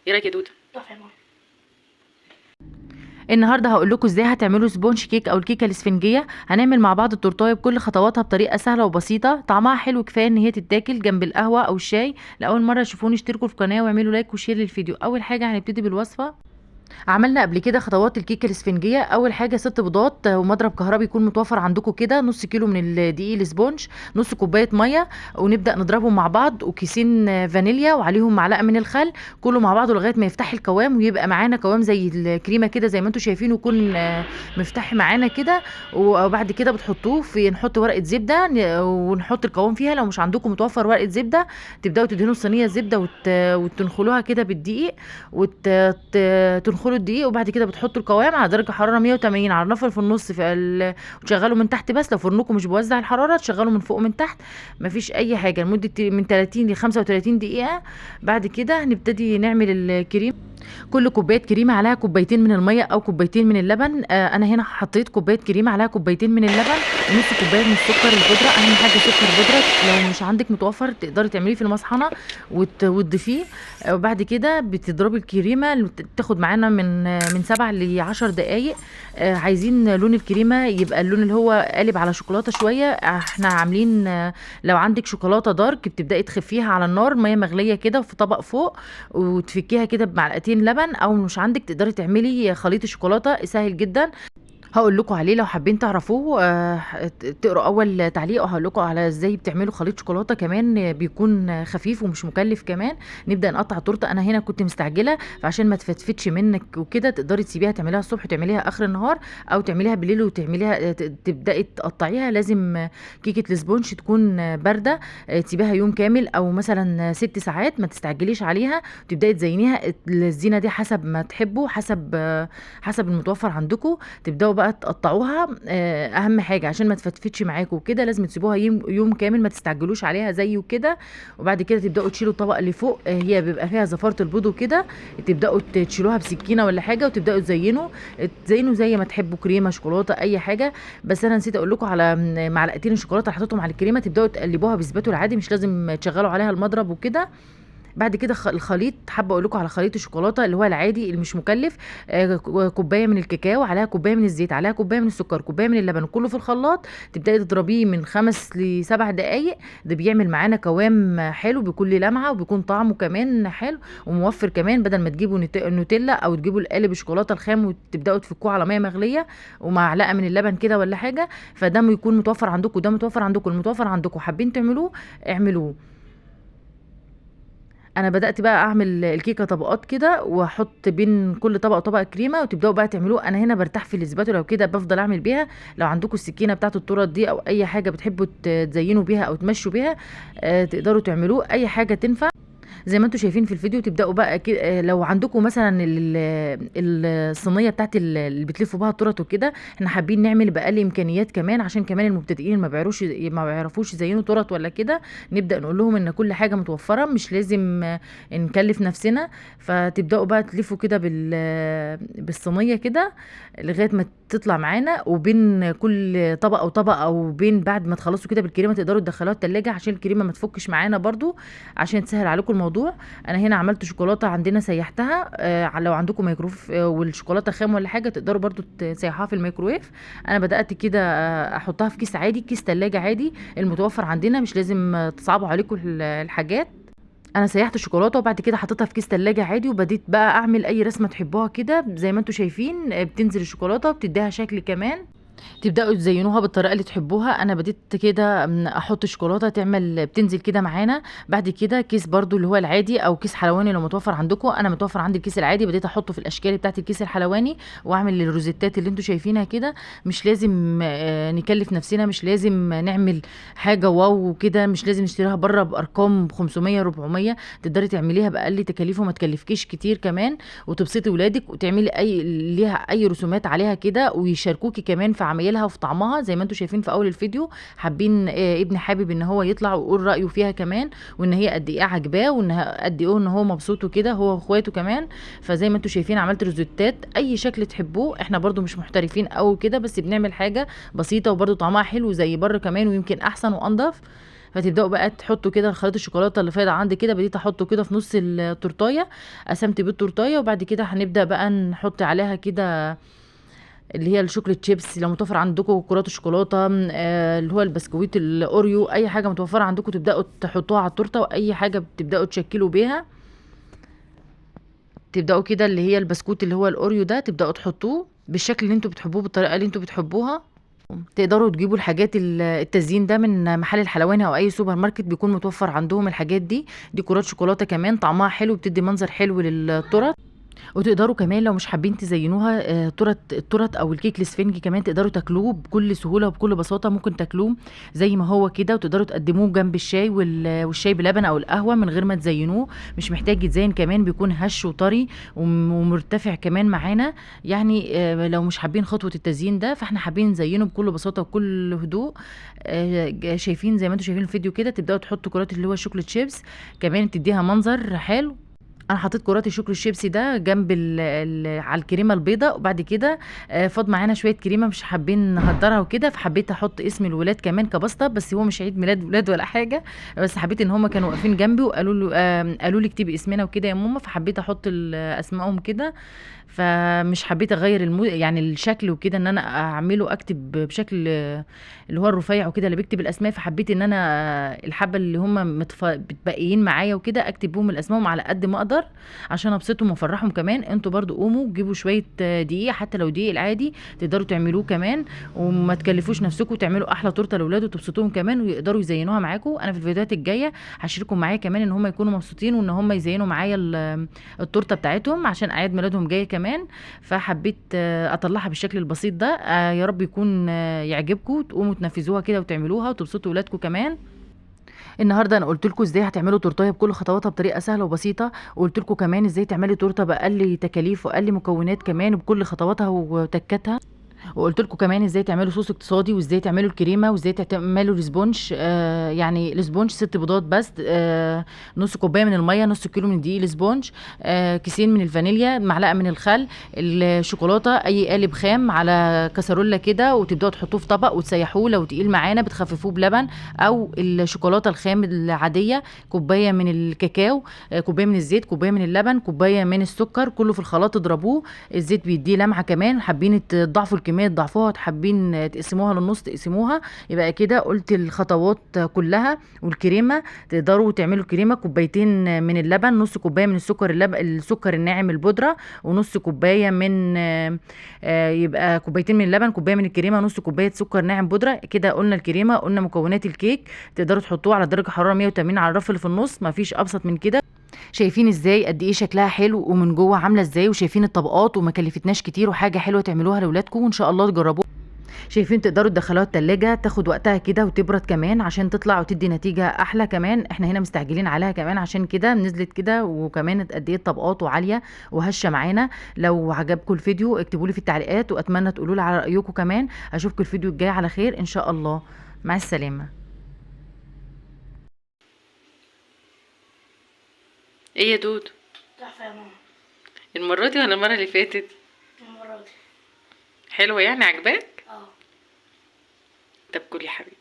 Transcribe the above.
ايه رايك يا دودة؟ تحفة يا ماما. النهارده هقول لكم ازاي هتعملوا sponge cake او الكيكه الاسفنجيه. هنعمل مع بعض التورتايه بكل خطواتها بطريقة سهلة وبسيطة، طعمها حلو كفاية ان هي تتاكل جنب القهوة او الشاي. لاول مرة تشوفوني اشتركوا في القناة واعملوا like و share للفيديو. اول حاجة هنبتدي بالوصفه. عملنا قبل كده خطوات الكيكه الاسفنجيه. اول حاجة 6 بيضات ومضرب كهربي يكون متوفر عندكم كده، نص كيلو من الدقيق ال sponge، نص كوباية مية، ونبدا نضربهم مع بعض، وكيسين فانيليا وعليهم معلقه من الخل، كله مع بعضه لغاية ما يفتح القوام ويبقى معانا قوام زي الكريمة كده زي ما انتم شايفين، ويكون مفتح معانا كده. وبعد كده بتحطوه في، نحط ورقة زبدة ونحط القوام فيها. لو مش عندكم متوفر ورقة زبدة تبداوا تدهنوا الصينية زبدة وتنخلوها كده بالدقيق وتنخلوا الدقيق. وبعد كده بتحطوا القوام على درجه حرارة 180 على النفر في النص وتشغلوا من تحت بس. لو فرنكم مش بيوزع الحرارة تشغلوا من فوق ومن تحت، مفيش اي حاجة، لمدة من 30 ل 35 دقيقة. بعد كده هنبتدي نعمل الكريم. كل كوباية كريمة عليها كوبايتين من المية او كوبايتين من اللبن. انا هنا حطيت كوباية كريمة عليها كوبايتين من اللبن ونص كوباية من السكر البودره. اهم حاجة سكر بودره، لو مش عندك متوفر تقدري تعمليه في المصحنه وتضيفيه. وبعد كده بتضربي الكريمة اللي تاخد معانا من 7 ل 10 دقائق. عايزين لون الكريمة يبقى اللون اللي هو قالب على شوكولاتة شوية. احنا عاملين، لو عندك شوكولاتة دارك بتبداي تخفيها على النار، مية مغليه كده في طبق فوق، وتفكيها كده بمعلقتين لبن، او مش عندك تقدري تعملي خليط الشوكولاتة سهل جدا، هقول لكم عليه لو حابين تعرفوه. تقروا اول تعليق وهقول لكم على ازاي بتعملوا خليط شوكولاتة كمان بيكون خفيف ومش مكلف كمان. نبدا نقطع التورتة. انا هنا كنت مستعجلة فعشان ما تفتفتش منك وكده تقدري تسيبيها تعمليها الصبح وتعمليها اخر النهار، او تعمليها بالليل وتعمليها، تبداي تقطعيها. لازم كيكة ال sponge تكون باردة، تسيبيها يوم كامل او مثلا 6 ساعات، ما تستعجليش عليها. تبداي تزينيها الزينة دي حسب ما تحبوا، حسب المتوفر عندكم. تبداوا بقى تقطعوها. اهم حاجة عشان ما تفتفتش معاكم وكده لازم تسيبوها يوم كامل، ما تستعجلوش عليها زي وكده. وبعد كده تبداوا تشيلوا الطبق اللي فوق، هي بيبقى فيها زفاره البيض وكده، تبداوا تشيلوها بسكينة ولا حاجة، وتبداوا تزينوا زي ما تحبوا، كريمة شوكولاتة اي حاجة. بس انا نسيت اقول لكم على معلقتين الشوكولاتة اللي حطيتهم على الكريمة، تبداوا تقلبوها بسباتو العادي، مش لازم تشغلوا عليها المضرب وكده. بعد كده الخليط، حابة اقول لكم على خليط الشوكولاتة اللي هو العادي اللي مش مكلف. كوباية من الكاكاو عليها كوباية من الزيت عليها كوباية من السكر كوباية من اللبن، كله في الخلاط. تبداي تضربيه من 5 ل 7 دقائق، ده بيعمل معانا قوام حلو بكل لمعة، وبيكون طعمه كمان حلو وموفر كمان. بدل ما تجيبوا نوتيلا او تجيبوا القالب الشوكولاتة الخام وتبداوا تفكوه على مية مغليه ومعلقة من اللبن كده ولا حاجة، فده بيكون متوفر عندكم، ده متوفر عندكم، المتوفر عندكم حابين تعملوه اعملوه. انا بدات بقى اعمل الكيكه طبقات كده، واحط بين كل طبقه طبقه كريمة، وتبداوا بقى تعملوه. انا هنا برتاح في الاسباتو لو كده بفضل اعمل بيها. لو عندكم السكينة بتاعه التورت دي او اي حاجة بتحبوا تزينوا بيها او تمشوا بيها، تقدروا تعملوه، اي حاجة تنفع زي ما انتم شايفين في الفيديو. تبداوا بقى كده، لو عندكم مثلا الصينية بتاعت اللي بتلفوا بها التورت وكده، احنا حابين نعمل باقل امكانيات كمان عشان كمان المبتدئين ما بيعرفوش يزينوا تورت ولا كده، نبدا نقول لهم ان كل حاجة متوفرة، مش لازم نكلف نفسنا. فتبداوا بقى تلفوا كده بالصينيه كده لغاية ما تطلع معانا، وبين كل طبقه وطبقه او بين بعد ما تخلصوا كده بالكريمه تقدروا تدخلوها التلاجة عشان الكريمة ما تفكش معانا برضو، عشان تسهل عليكم الموضوع. انا هنا عملت شوكولاتة عندنا سيحتها، لو عندكم مايكرويف، والشوكولاته خام ولا حاجة تقدروا برضو تسيحوها في الميكرويف. انا بدات كده، احطها في كيس عادي، كيس تلاجة عادي المتوفر عندنا، مش لازم تصعبوا عليكم الحاجات. انا سيحت الشوكولاتة وبعد كده حطيتها في كيس تلاجة عادي، وبديت بقى اعمل اي رسمه تحبوها كده زي ما انتم شايفين. بتنزل الشوكولاتة بتديها شكل كمان، تبداوا تزينوها بالطريقة اللي تحبوها. انا بديت كده احط شوكولاتة بتنزل كده معانا. بعد كده كيس برضو اللي هو العادي او كيس حلواني لو متوفر عندكم، انا متوفر عندي الكيس العادي، بديت احطه في الاشكال بتاعت الكيس الحلواني واعمل الروزيتات اللي انتم شايفينها كده. مش لازم، نكلف نفسنا، مش لازم نعمل حاجة واو وكده، مش لازم نشتريها بره بارقام 500 400، تقدري تعمليها باقل تكاليف وما تكلفكيش كتير كمان، وتبسطي ولادك وتعملي ليها اي رسومات عليها كده، ويشاركوكي كمان في عمايلها وفي طعمها زي ما انتم شايفين في اول الفيديو. ابني حابب ان هو يطلع ويقول رايه فيها كمان، وان هي قد ايه عاجباه، وان قد ايه ان هو مبسوط وكده هو واخواته كمان. فزي ما انتم شايفين عملت روزيتات اي شكل تحبوه، احنا برضو مش محترفين قوي كده، بس بنعمل حاجة بسيطة وبرضو طعمها حلو زي بره كمان، ويمكن احسن وانضف. فتبداوا بقى تحطوا كده الخليط الشوكولاتة اللي فايضه عندي كده، بديت احطه كده في نص التورتايه، قسمت بيه التورتايه. وبعد كده هنبدا بقى نحط عليها كده اللي هي ال chocolate chips لو متوفر عندكم، كرات الشوكولاتة، اللي هو البسكويت الاوريو، اي حاجة متوفرة عندكم تبداوا تحطوها على التورتة، واي حاجة بتبداوا تشكلوا بيها. تبداوا كده اللي هي البسكوت اللي هو الاوريو ده تبداوا تحطوه بالشكل اللي انتوا بتحبوه، بالطريقة اللي انتوا بتحبوها. تقدروا تجيبوا الحاجات التزيين ده من محل الحلواني او اي سوبر ماركت، بيكون متوفر عندهم الحاجات دي. دي كرات شوكولاتة كمان طعمها حلو، بتدي منظر حلو للتورت. وتقدروا كمان لو مش حابين تزينوها التورت او الكيك الاسفنجي كمان تقدروا تاكلوه بكل سهولة وبكل بساطة، ممكن تاكلوه زي ما هو كده، وتقدروا تقدموه جنب الشاي والشاي بلبن او القهوة من غير ما تزينوه، مش محتاج يتزين كمان، بيكون هش وطري ومرتفع كمان معانا. يعني لو مش حابين خطوة التزيين ده، فاحنا حابين نزينه بكل بساطة وكل هدوء. شايفين زي ما انتم شايفين الفيديو كده، تبداوا تحطوا كرات اللي هو ال chocolate chips كمان تديها منظر حلو. انا حطيت كرات ال chocolate chips ده جنب على الكريمة البيضاء، وبعد كده فاض معانا شوية كريمة مش حابين نهدرها وكده، فحبيت احط اسم الولاد كمان كبسطه، بس هو مش عيد ميلاد ولاد ولا حاجة، بس حبيت ان هم كانوا واقفين جنبي وقالوا له قالوا لي اكتبي اسمنا وكده يا ماما، فحبيت احط اسمائهم كده، فمش حبيت اغير يعني الشكل وكده، ان انا اعمله اكتب بشكل اللي هو الرفيع وكده اللي بيكتب الاسماء، فحبيت ان انا الحبة اللي هم متبقيين معايا وكده اكتب بهم الاسماء على قد ما اقدر عشان ابسطهم وافرحهم كمان. انتوا برضو قوموا جيبوا شوية دقيق، حتى لو دقيق العادي تقدروا تعملوه كمان، وما تكلفوش نفسكم، تعملوا احلى تورته لاولاد وتبسطوهم كمان ويقدروا يزينوها معاكم. انا في الفيديوهات الجاية هشارككم معايا كمان ان هم يكونوا مبسوطين وان هم يزينوا معايا التورتة بتاعتهم عشان اعياد ميلادهم جاية كمان، فحبيت اطلعها بالشكل البسيط ده. يا رب يكون يعجبكم، تقوموا تنفذوها كده وتعملوها وتبسطوا ولادكم كمان. النهارده انا قلت لكم ازاي هتعملوا تورتايه بكل خطواتها بطريقة سهلة وبسيطة، وقلت لكم كمان ازاي تعملي تورته باقل تكاليف واقل مكونات كمان بكل خطواتها وتكاتها، وقلت لكم كمان ازاي تعملوا صوص اقتصادي، وازاي تعملوا الكريمة، وازاي تعملوا ال sponge. يعني ال sponge 6 بيضات بس، نص كوباية من المية، نص كيلو من دقيق ال sponge، كيسين من الفانيليا، معلقه من الخل، الشوكولاتة، اي قالب خام على كسرولة كده، وتبداوا تحطوه في طبق وتسيحوه. لو تقيل معانا بتخففوه بلبن او الشوكولاتة الخام العادية، كوباية من الكاكاو، كوباية من الزيت، كوباية من اللبن، كوباية من السكر، كله في الخلاط اضربوه. الزيت بيديه لمعة كمان. حابين تضعفوا الكمية تضعفوها، حابين تقسموها للنص تقسموها. يبقى كده قلت الخطوات كلها. والكريمه تقدروا تعملوا كريمة كوبايتين من اللبن، نص كوباية من السكر اللبن السكر الناعم البودره، ونص كوباية من يبقى كوبايتين من اللبن، كوباية من الكريمة، نص كوباية سكر ناعم بودره. كده قلنا الكريمة، قلنا مكونات الكيك. تقدروا تحطوه على درجه حرارة 180 على الرف اللي في النص، مفيش ابسط من كده. شايفين ازاي قد ايه شكلها حلو ومن جوه عامله ازاي، وشايفين الطبقات وما كلفتناش كتير، وحاجه حلوة تعملوها لاولادكم وان شاء الله تجربوها. شايفين تقدروا تدخلوها التلاجة تاخد وقتها كده وتبرد كمان عشان تطلع وتدي نتيجة احلى كمان. احنا هنا مستعجلين عليها كمان عشان كده نزلت كده، وكمان قد ايه الطبقات وعالية وهشة معانا. لو عجبكم الفيديو اكتبوا لي في التعليقات، واتمنى تقولوا لي على رأيكم كمان. اشوفكم الفيديو الجاي على خير ان شاء الله. مع السلامة. ايه يا دودو؟ تحفة يا ماما. المرة دي ولا المرة اللي فاتت؟ المرة دي. حلوة يعني، عجباك؟ اه. طب كلي يا حبيبي.